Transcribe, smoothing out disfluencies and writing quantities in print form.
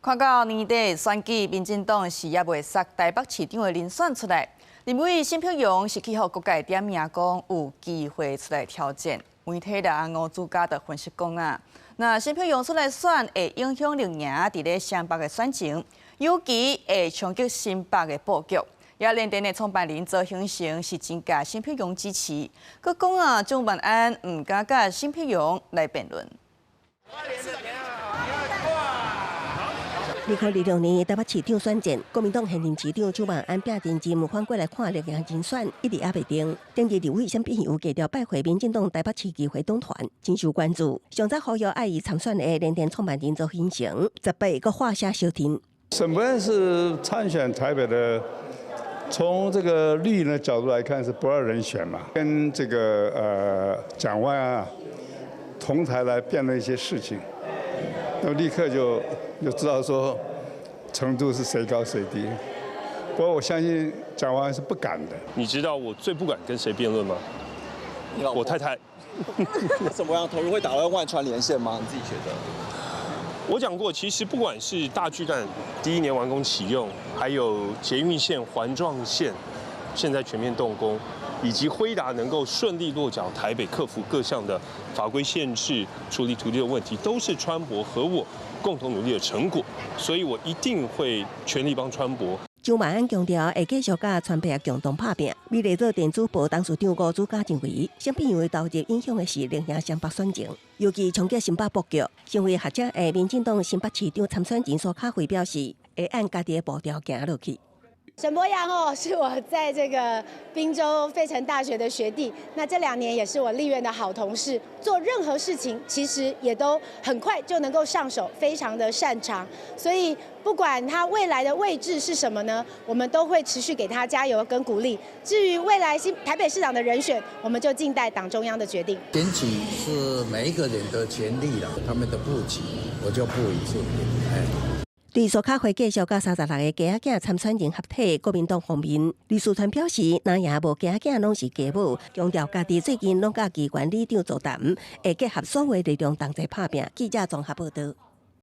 看到年底選舉，民進黨是猶未殺台北市長的人選出來。立委沈伯洋是去予各界點名講有機會出來挑戰。媒體人吳朱家就分析講啊，若沈伯洋出來選，會影響綠營佇咧雙北的選情，尤其會衝擊新北的布局。也聯電的創辦人鄒興成是真佮沈伯洋支持，閣講啊，蔣萬安毋敢佮沈伯洋來辯論。2026年台北市長選戰，國民黨現任市長蔣萬安拼真金，反過來看綠營人選，一直猶未定。頂日立委沈伯洋低調拜會民進黨台北市議會黨團，真受關注。上早呼籲愛伊參選的聯電創辦人鄒興成，18閣化寫相挺。沈伯洋是參選台北的，從這個綠營的角度來看是不二人選嘛，跟這個蔣萬安同台來辯論一些事情，那麼立刻就知道說程度是誰高誰低。不過我相信蔣萬安是不敢的。你知道我最不敢跟誰辯論嗎？我太太。怎麼樣投入會打亂萬川連線嗎？你自己覺得？我講過，其實不管是大巨蛋第一年完工啟用，還有捷運線環狀線現在全面動工，以及輝達能夠順利落腳台北，克服各項的法規限制、處理土地的問題，都是川博和我共同努力的成果，所以我一定會全力幫川博。蔣萬安強調會繼續佮川博共同拍拚。美麗島電子報董事長吳朱嘉認為，沈伯洋的投入影響的是綠營雙北選情，尤其衝擊新北布局。身為學者的民進黨新北市長參選人蘇卡惠表示，會按家己的步調行落去。沈伯洋哦，是我在這個賓州費城大學的學弟，那這2年也是我立院的好同事。做任何事情其實也都很快就能夠上手，非常的擅長。所以不管他未來的位置是什麼呢，我們都會持續給他加油跟鼓勵。至於未來新台北市長的人選，我們就靜待黨中央的決定。選舉是每一個人的權利啦，他們的布局我就不予置評。哎。對蘇卡惠繼續佮36个家仔囝參選人合體，國民黨方面，律師團表示，若贏無家仔囝攏是家母，強調家己最近攏佮機關里長座談，會結合所有力量同齊拍拚。記者綜合報道。